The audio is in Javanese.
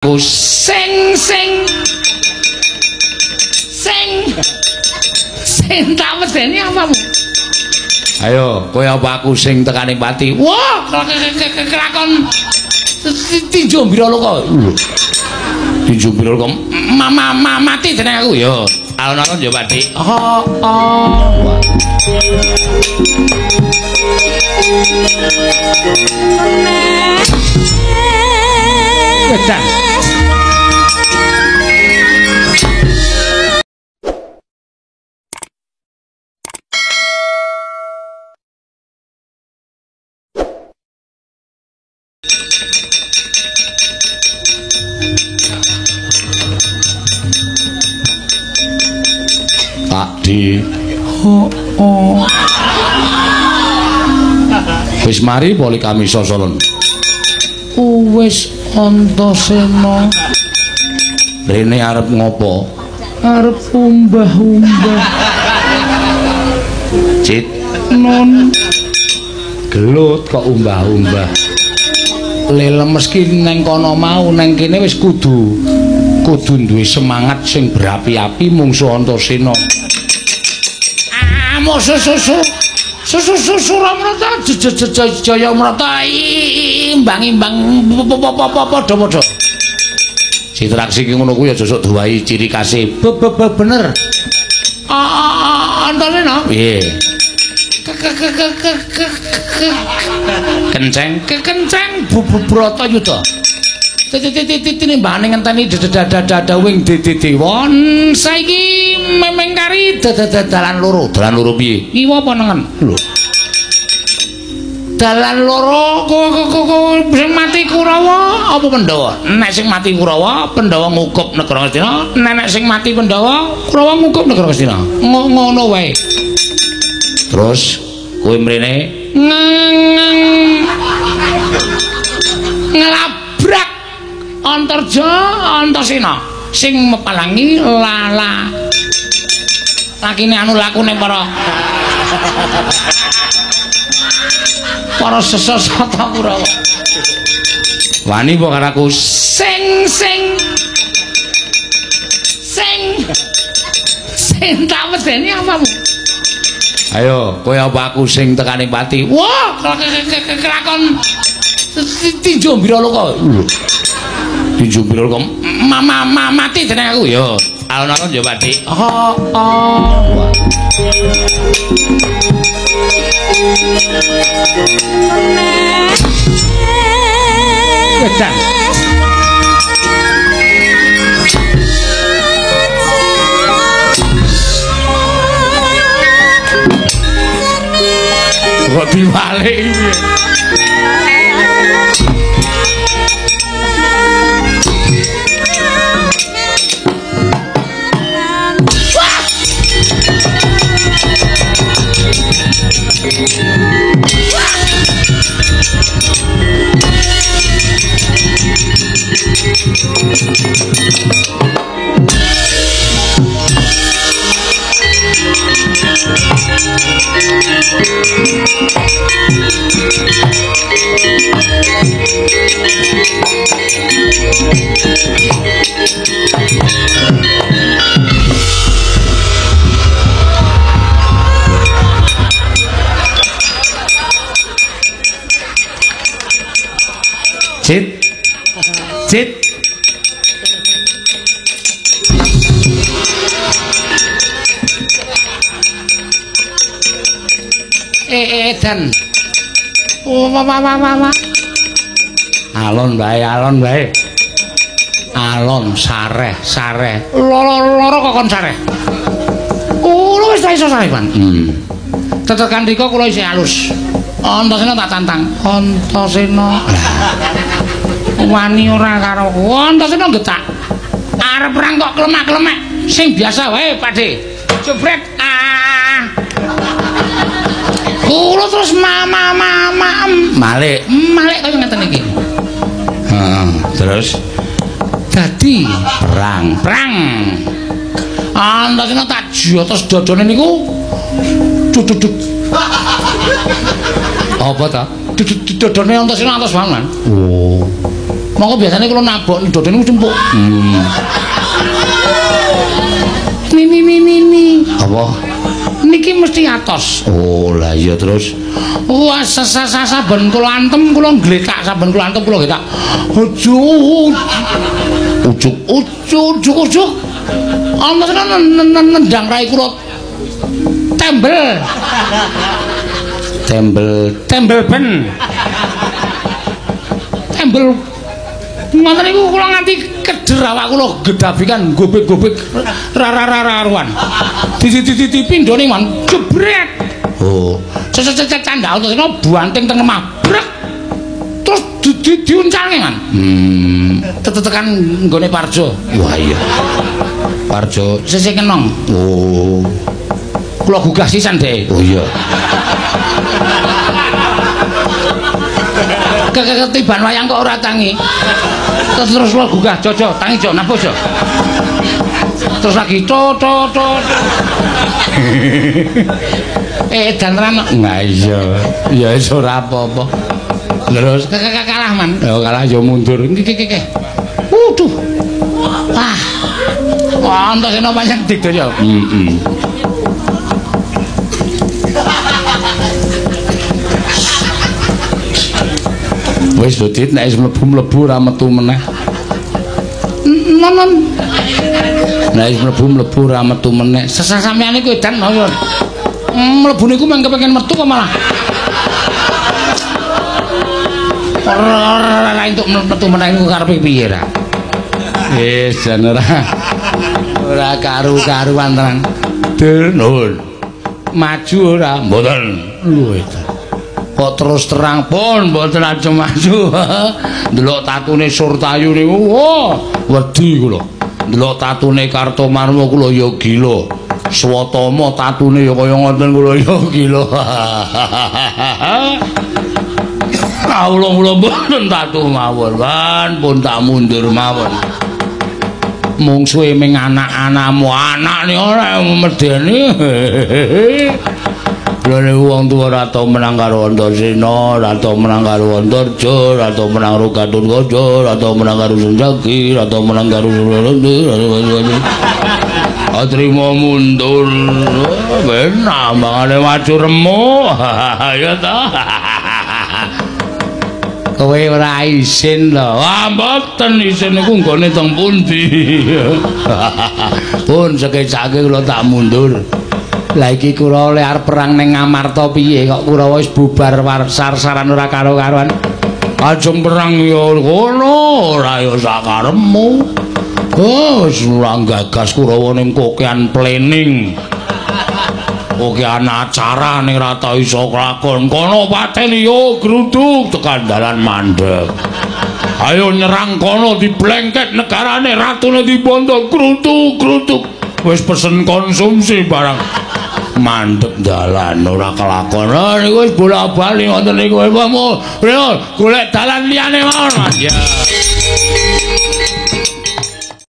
Aku sing sing sing sing tak medeni apamu? Ayo, kowe apa aku sing tekane pati? Wah, kelakon tinju Biraloka. Tinju Biraloka mama mati jeneng aku ya. Alon-alon ya, Pak Dik. Oh, oh. Wedan. Pak Di. Oh, oh. Wis mari Polikamisa Solon. Wis Antasena. Rene arep ngopo? Arep umbah-umbah. Cit non. Gelut kok umbah-umbah. Lele meski neng kono mau neng kene wis kudu duwe semangat sing berapi-api mungsu Antasena. Ah, musuh susu. Susu Suramrata Jayamrata imbang-imbang padha-padha. Citraksi ki ngono kuwi aja sok duwahi ciri khase. Bener. Antasena. Piye? Kenceng, kenceng Bratayuda. Tinimbangane ngenteni dadadadawing dewa. Saiki memeng kari dalan loro. Dalan loro piye? Ngiwa apa nengen? Lho. Dalan loro sing mati Kurawa apa Pandhawa? Nek sing mati Kurawa, Pandhawa ngukup negara Ngastina. Nek sing mati Pandhawa, Kurawa ngukup negara Ngastina. Ngono wae. Terus kowe mrene nglabrak Antarja Antasena sing mepalangi lala lakine anu lakune para sesata Kurawa. Wani apa karo aku? Sing sing sing sing tak medeni apamu? Ayo, kowe apa aku sing tekane pati? Wah, kelakon tinju Biraloka. Tinju Biraloka mama mati jeneng aku ya. Alon-alon ya, Pak Dik. Oh, oh. Wedan. Kok diwalik iki? Cit, cit, dan, oh, wa. Alon bae, alon bae, alon sareh, sareh, loro kok kon sareh. Kulo wis ta iso sareh, Pan. Tetekan rika kula isih alus. Antasena tak tantang. Antasena. Wani ora karo Antasena getak. Arep perang kok klemak-klemek. Sing biasa wae, Pak De. Jebret. Ah. Kulo terus mama malik. Malik kaya ngeten iki. Heeh, terus dadi perang. Perang. Antasena tak jotos dodone niku. Dudut. Apa ta? Dodone Antasena atos banget. Oh. Monggo biasane kula nabok dodone mesti empuk. Ni ni ni ni ni. Apa? Niki mesti atos. Oh, lah iya terus. Wah, saben kula antem kula ngletak, saben kula antem kula ngletak. Ujuk ujuk ujuk ujuk. Ana nendang rai kula tembel. Tembel, tembel ben. Tembel ngoten niku kula nganti keder awak kula gedabikan gobek-gobek rara-rara-ruan. Didi-didi pindhone man jebret. Oh, cecet-cecet candhak terus banting teng lemah. Brek. Terus diuncalke man. Tetekan nggone Parjo. Wah iya. Parjo sisih kenong. Oh. Kula gugah sisan dhek. Oh iya. Ketiban wayang kok ora tangi. Terus kula gugah jojo, tangi jo, napa jo. Terus lagi to to to. Dan tenan. Nah iya. Ya wis ora apa-apa. Terus kalah man. Ya kalah ya mundur. Iki iki iki. Waduh. Wah. Wah, Antasena pancen digdaya. Heeh. Wis lho Dit, nek wis mlebu-mlebu ora metu meneh. Nonon. Nek wis mlebu-mlebu ora metu meneh. Sesah sampeyan iku edan ayo. Mlebu niku mung kepengin metu kok malah. Ora entuk metu meneh niku karepe piye ra? Wis jan ora. Ora karu-karuan tenan. Dur nuwun. Maju ora? Mboten. Lho edan. Kok terus terang pun mboten ajeng maju. Ndelok tatune Surtayu niku, wah, wedi kula. Ndelok tatune Kartomarma kula ya gila. Swatama tatune ya kaya ngoten kula ya gila. Kawula kula mboten tatu mawon, wan pun tak mundur mawon. Mungsuhe ming anak-anakmu, anak niku ora medeni. Lha wong tuwa ora tau menang karo Antasena, ora tau menang karo Antarja, ora tau menang karo Gatotkaca, ora tau menang karo Senjaki, ora tau menang karo Atrima mundur. Ben ambangane maju remuk. Ya ta. Kowe ora isin lho. Wah, mboten isin niku nggone teng pundi. Pun sekecake kula tak mundur. Lah iki Kurawa oleh arep perang ning Ngamarta piye kok Kurawa wis bubar sar-saran ora karo-karuan. Ajeng perang ya kono ora ya sakarepmu. Oh, wis ora gagas Kurawa ning kokean planning. Kokean acara ning ra tau iso kelakon. Kono pateni yo gruduk tekan dalan mandeg. Ayo nyerang kono diblengket negarane ratune dibondo gruduk-gruduk. Wis pesen konsumsi barang. Mandek dalan ora kelakon. Niku wis bola-bali ngoten niku. Golek dalan liyane mawon, Mas. Ya.